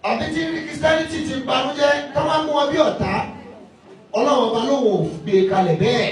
Àbí tí ń rí Christianity ti ń banújẹ́ tó wá mú wọn bí ọ̀tá, Ọlọ́run ọba lóun ò gbé kalẹ̀ bẹ́ẹ̀.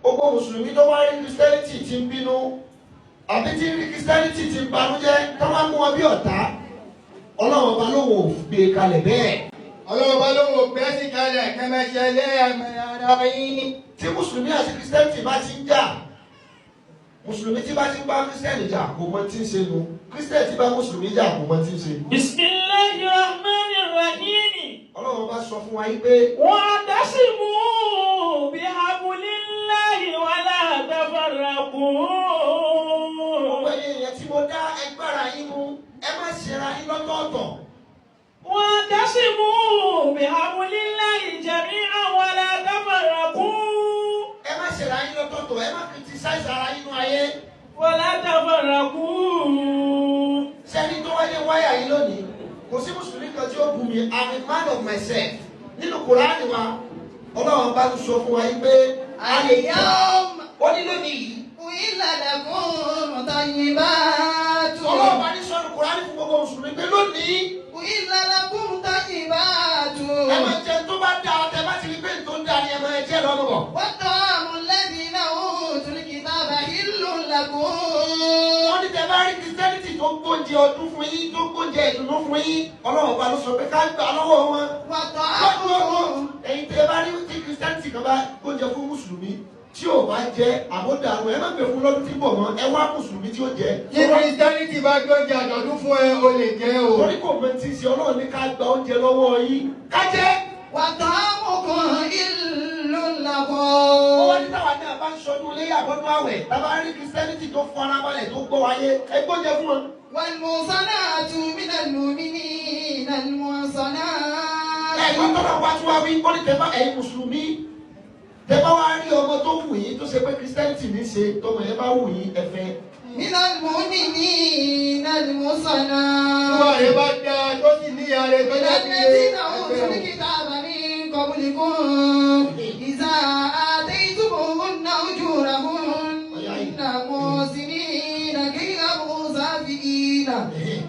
Gbogbo mùsùlùmí tó wá rí Christianity ti ń bínú, àbí tí ń rí Christianity ti ń banújẹ́ tó wá mú wọn bí ọ̀tá, Ọlọ́run ọba lóun ò gbé kalẹ̀ bẹ́ẹ̀. Ọlọ́run bá lóun ò gbé sí kalẹ̀ kẹ́mẹ́ṣẹ́ lẹ́ẹ̀mẹ́ ara yín. Tí mùsùlùmí àti Christianity bá ti ń jà, mùsùlùmí tí bá ti ń bá Christian jà kò mọ tí ń ṣe nu, Christian tí bá mùsùlùmí jà kò mọ tí ń ṣe. بسم الله الرحمن الرحيم. Ọlọ́run bá sọ fún wa yí pé واعتصموا بحبل الله ولا تفرقوا. Gbogbo ẹ̀yin èèyàn tí mo dá, ẹgbàrá yín mú, ẹ má ṣera yín lọ́tọ̀ọ̀tọ̀. واعتصموا بحبل الله جميعا ولا تفرقوا. Ẹ má ṣera yín lọ́tọ̀ọ̀tọ̀, ẹ má criticize ara yín nú ayé. ولا تفرقوا. Sẹ́ni tó wáyé wáyà yìí lónìí, kò sí mùsùlùmí kan tí ó bú mi. I'm a man of myself. Nínú Kùránì wa, Ọlọ́run bá ń sọ fún wa yìí pé اليوم ó ní lónìí yìí أحل لكم طيبات. Ọlọ́run bá ní sọ́nù Kùránì fún gbogbo mùsùlùmí pé lónìí أحل لكم طيبات. ẹ máa jẹ tó bá dáa, tẹ bá ti rí pé tó ń dáa ni ẹ máa jẹ lọ́nà bọ̀. وطعام الذين أوتوا الكتاب حل لكم. Wọ́n ní tẹ bá rí Christianity tó gbóúnjẹ ọdún fún yín, tó gbóúnjẹ ìdùnnú fún yín, Ọlọ́run bá ló sọ pé ká gbà lọ́wọ́ wọn. وطعامكم Ẹ̀yin tẹ bá rí tí Christianity kan bá gbóúnjẹ fún mùsùlùmí tí ò bá jẹ àbódànù, ẹ má gbé fún lọ́dún tí ń bọ̀ mọ́, ẹ wá mùsùlùmí tí ó jẹ. Tí Christianity bá gbóúnjẹ àjọ̀dún fún ẹ, o lè jẹ́ o. Torí kò mọ tí ń ṣe. Ọlọ́run ní ká gba oúnjẹ lọ́wọ́ yín, ká jẹ́. وطعامكم حل Ó wá لكم. ní táwa náà bá ń sọdún ilé àbọ̀dún àwẹ̀, tábà rí Christianity tó fara balẹ̀ tó gbọ́ wáyé, ẹ gbóúnjẹ fún wọn. والمحصنات من المؤمنين المحصنات. Ẹ̀gbọ́n tó náà wá tí wá wí, ó ní tẹ́ bá ẹ̀yin mùsùlùmí tẹ́ bá wá rí ọmọ tó wù yín tó ṣe pé Christianity ní ṣe, tọmọ yẹn bá wù yín, ẹ fẹ́. من المؤمنين Tí wàá المحصنات rẹ̀ bá dáa tó sì ní ìyá rẹ̀ tó من jáde الذين أوتوا ẹgbẹ́ o. الكتاب من قبلكم إذا آتيتموهن أجورهن محسنين غير مسافحين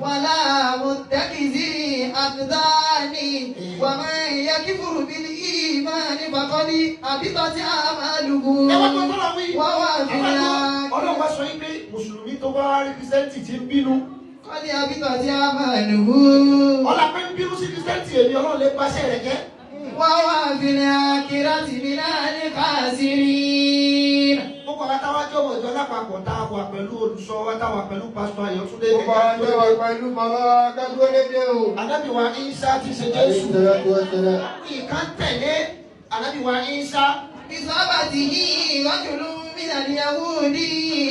ولا متخذي أخدان ومن يكفر بالإيمان فقد حبطت أعماله Ẹ wá tó tọ́lá wí. وهو في Ọlọ́run wá sọ yín pé mùsùlùmí tó bá rí Christianity tí ń bínú, قد حبطت أعماله ọlá pé ń bínú sí Christianity, èmi Ọlọ́run lè pàṣẹ rẹ̀ jẹ́. وهو في الآخرة من الخاسرين. Gbogbo àwọn táwa jẹ́ ọmọ ìjọ lápapọ̀, tá a wà pẹ̀lú olùsọ wa, tá a wà pẹ̀lú pásítọ̀ Ayọ̀túndé. Gbogbo àwọn tó wà pẹ̀lú bàbá wa ká dúró dédé o. Ànábì wa Ìsá ti ṣe Jésù. Salatu wassalam. Ìkan tẹ̀lé Ànábì wa Ìsá بصحبته رجل من اليهود.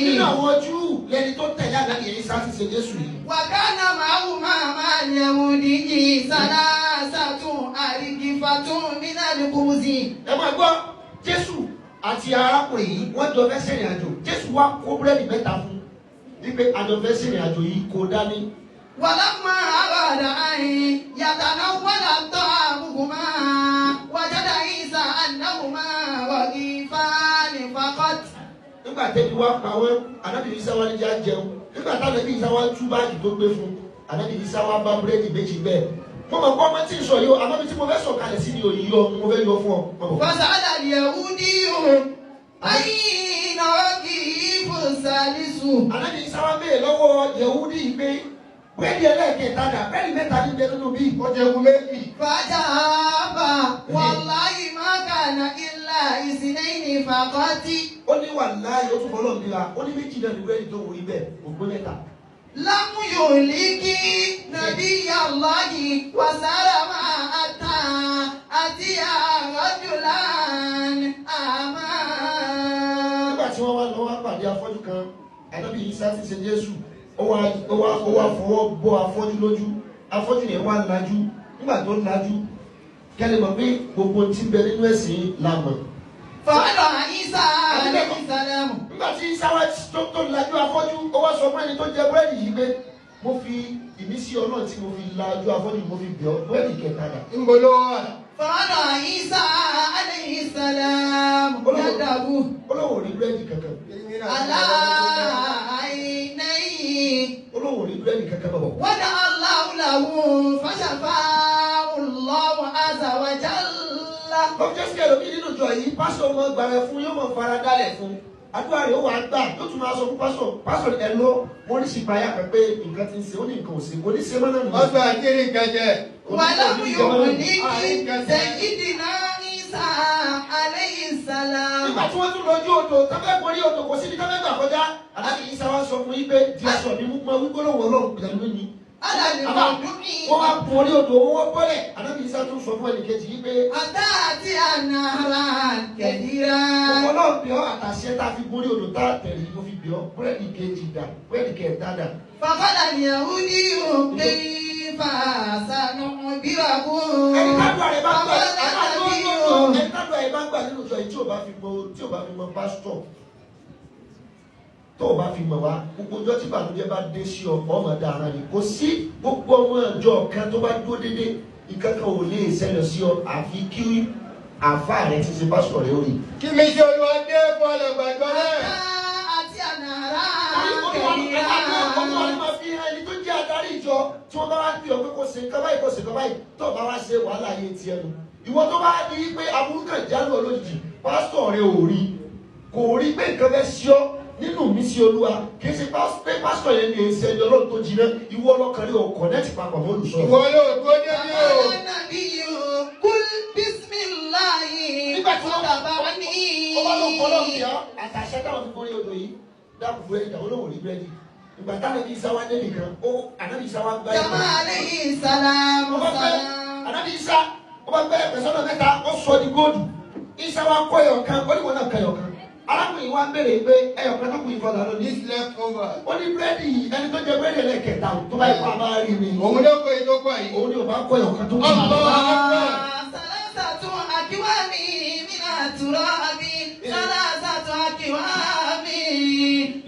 nínú àwọn Júù lẹni tó tẹ̀lé Ànábì Ìsá ti ṣe Jésù yìí. وكان معهما مع اليهودي ثلاثة أرغفة من الخبز. Ẹ máa gbọ́, Jésù àti arákùnrin yìí wọ́n jọ fẹ́ ṣèrìn àjò. Jésù wá kó búrẹ́dì mẹ́ta fún un. Wípé àjọfẹ́ sìnrìn àjò yìí kò dání. ولما أراد أن يتناول طعامهما وجد عيسى أنهما رغيفان فقط. Nígbà tẹ́bi wá pa wọ́n, Ànábì Ìsá wá ní já jẹun. Nígbà tánábì Ìsá wá tú báàgì tó gbé fún, Ànábì Ìsá wá bá búrẹ́dì méjì bẹ́ẹ̀. Mo mọ̀ pé ọmọ tí ń sọ yìí o, àmọ́ bí tí mo fẹ́ sọ kalẹ̀ sí ni òyì yọ, mo fẹ́ yọ fún ọ. Mo mọ̀. فسأل اليهودي أين رغيف الثالث؟ Ànábì Ìsá wá béèrè lọ́wọ́ Yẹ̀húdí yìí pé búrẹ́dì ẹlẹ́ẹ̀kẹta dà, búrẹ́dì mẹ́ta ní bẹ nínú bí. Ó jẹ egun méjì. فأجاب والله ما كان إلا اثنين فقط. Ó ní wàláhì, ó tún fọlọ́ nira, ó ní méjì náà ní búrẹ́dì tó wù í bẹ́ẹ̀, kò gbé mẹ́ta. لم يهلك نبي الله وسلم حتى أتي رجلا أعمى. Nígbà tí wọ́n wá lọ wá pàdé afọ́jú kan, Ànábì Ìsá ti ṣe Jésù, ó wá fọwọ́ bọ́ afọ́jú lójú, afọ́jú yẹn wá lajú. Nígbà tó lajú, kẹ́lẹ́ mọ̀ pé gbogbo tí ń bẹ nínú ẹ̀sìn la mọ̀. فقال عيسى عليه السلام Nígbà tí Ìsá wá tó lajú afọ́jú, ó wá sọ fún ẹni tó jẹ búrẹ́dì yìí pé mo fi ìmísí Ọlọ́run tí mo fi lajú afọ́jú, mo fi bẹ̀ ọ́, búrẹ́dì kẹta dà? Ń bo ló wà? فقال عيسى عليه السلام يده Ó lóun ò rí búrẹ́dì kankan. على عينيه Ó lóun ò rí búrẹ́dì kankan bọ̀. ودعا الله له فشفاه الله عز وجل. Lọ́jọ́ sí ẹlòmíì nínú ìjọ yìí, pásítọ̀ ọmọ gbàrẹ fún yóò mọ̀ fara dálẹ̀ fún. Àdúrà rẹ̀ ó wà á gbà, yóò tún máa sọ fún pásítọ̀, pásítọ̀ ẹ lọ, mo ní sì payá kan pé nǹkan ti ń ṣe, ó ní nǹkan ò ṣe, kò ní ṣe mọ́ náà nìyẹn. Wọ́n sọ àkírí nǹkan jẹ. ولم يهلك سيدنا عيسى عليه السلام. Nígbà tí wọ́n tún lọ ojú odò, tọ́fẹ́ borí odò, kò síbi tọ́fẹ́ gbà kọjá. Ànábì Ìsá wá sọ fún yín pé di aṣọ mi mú, mọ wígbólóhùn Ọlọ́run pẹ̀lú mi. على الموضوع. Wọ́n wá borí odò, wọ́n bọ́lẹ̀. Ànábì Ìsá tún sọ fún ẹnìkejì yìí pé حتى أتي نهرا كثيرا. Ọlọ́run bí ọ́, àtàṣe tá a fi borí odò tá a tẹ̀lé, mo fi bí ọ́, búrẹ́dì kejì dà? Búrẹ́dì kẹta dà? فقال اليهودي كيف سنخبركم؟ Ẹni tádùá rẹ̀ bá gbà فقال النبي ẹni tádùá rẹ̀ bá gbà nínú ìjọ yìí, tí ò bá fi mọ pásítọ̀, tó o bá fi mọ̀ wá, gbogbo ọjọ́ tí ìbànújẹ́ bá dé sí ọ, ọmọ dára ni. Kò sí gbogbo ọmọ ìjọ kan tó bá dúró dédé, ìkankan ò lè ṣẹlẹ̀ sí ọ àfi kí àfa rẹ ti ṣe pásítọ̀ rẹ ó rí. Kí mi ṣe Olúwa dé fún ọlọ́gbàjọ náà. حتى أتي نهرا Olúwa ni كثيرا. máa fi hàn ẹni tó jẹ́ adarí ìjọ tí wọ́n bá wá pè ọ́ pé kò ṣe nǹkan báyìí, kò ṣe nǹkan báyìí, tó o bá wá ṣe wàhálà yé tiẹ̀ nu. Ìwọ tó bá di pé aburú kan jálù ọ lójijì, pásítọ̀ rẹ ò rí, kò rí pé nǹkan fẹ́ sí ọ nínú mi sí Olúwa, kì í ṣe pé pásítọ̀ yẹn ní èsì ẹni Ọlọ́run tó jiná, ìwọ ọlọ́kan rí o connect papọ̀ mọ́ olùsọ. Ìwọ ló dúró dédé o. فقال النبي قل بسم الله Nígbà tí wọ́n فتبعني. ó bá ló ń kọ́ lọ́ọ̀kì ọ́ àtàṣẹ táwọn fi borí odò yìí, dákun, búrẹ́dì àwọn olóhùn rí búrẹ́dì. Ìgbà táwọn ibi Ìsá wá dé nìkan, ó Ànábì Ìsá wá gbá كما ìgbà. عليه السلام. Ó bá gbẹ́ سلام. Ànábì Ìsá ó bá gbẹ́ ẹ̀pẹ̀sọ́nà mẹ́ta, ó sọ di góòdù. Ìsá wa kọ́ ẹyọ kan, ó ní wọn náà kọ́ ẹyọ kan. Arákùnrin wa ń béèrè pé ẹyọ kan tó kù ìfọdà lónìí. This left over. Ó ní búrẹ́dì yìí, ẹni tó jẹ búrẹ́dì ẹlẹ́kẹta tó bá yẹ kó a máa rí ni. Òun ló kọ ètò pọ̀ yìí. Òun ni ò bá kọ́ ẹyọ kan tó kù. Allah Akbar. ثلاثة أكوام من التراب، ثلاثة أكوام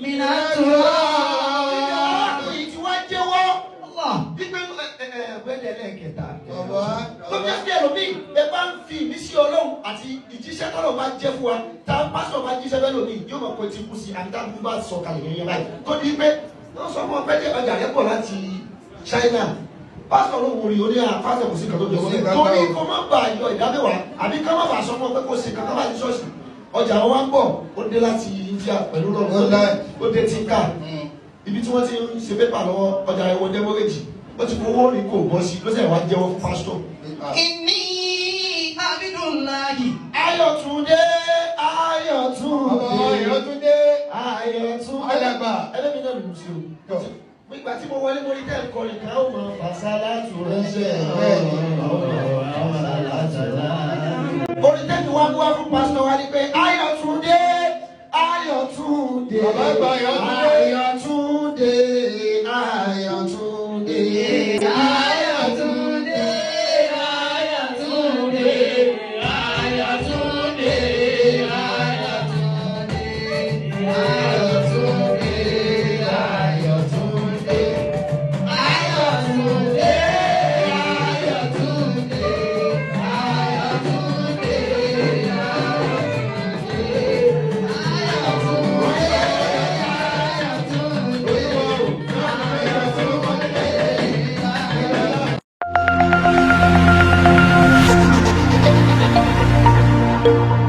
من التراب. Arákùnrin tí wá jẹ́wọ́ الله. wípé búrẹ́dì ẹlẹ́kẹta. Bàbá. Tó jẹ́ sí ẹlòmíì, ẹ bá ń fi ìmísí Ọlọ́run àti ìjíṣẹ́ tọ́lọ̀ bá jẹ́ fún wa, tá a pásọ̀ bá jíṣẹ́ bẹ́ẹ̀ lómi yóò mọ̀ pé ti kú sí àbí tábùkù bá sọ kalẹ̀ yẹn yẹn báyìí tó di pé wọ́n sọ fún ọ pé ọjà rẹ̀ pọ̀ láti China, pásítọ̀ ló wò rí oní à, pásítọ̀ kò sí nǹkan tó jọ Kò sí wọ́n nǹkan torí kan o. kó má bàa yọ ìdámẹ́wàá àbí ká má bàa sọ fún ọ pé kò sí nǹkan kan bá ti ṣọ́ọ̀ṣì. Ọjà wọn wá ń bọ̀, ó dé láti India pẹ̀lú lọ́rùn, Wallahi. ó dé tí ká ibi tí wọ́n ti ń ṣe pépà lọ́wọ́, ọjà ẹ̀wọ̀n demurrage, ó ti fowó rí kò bọ́ sí, ló sì wá jẹ́wọ́ fún pásítọ̀. إني عبد الله. Ayọ̀túndé, Ayọ̀túndé. Bàbá Ayọ̀túndé. Ayọ̀túndé. Alàgbà. Ẹlẹ́mi náà lù ú sí o. Nígbà tí mo wọlé, mo rí tẹ́ ń kọrin kan, ó mọ fàṣálàtù ránṣẹ́. Orin tẹ́mi wá mú wá fún pásítọ̀ wa ni pé Ayọ̀túndé, Ayọ̀túndé. Bàbá àgbà Ayọ̀túndé. Ayọ̀túndé, Ayọ̀túndé. Ayọ̀túndé, Ayọ̀túndé, Ayọ̀túndé, Ayọ̀túndé, Ayọ̀túndé, Ayọ̀túndé. Thank you.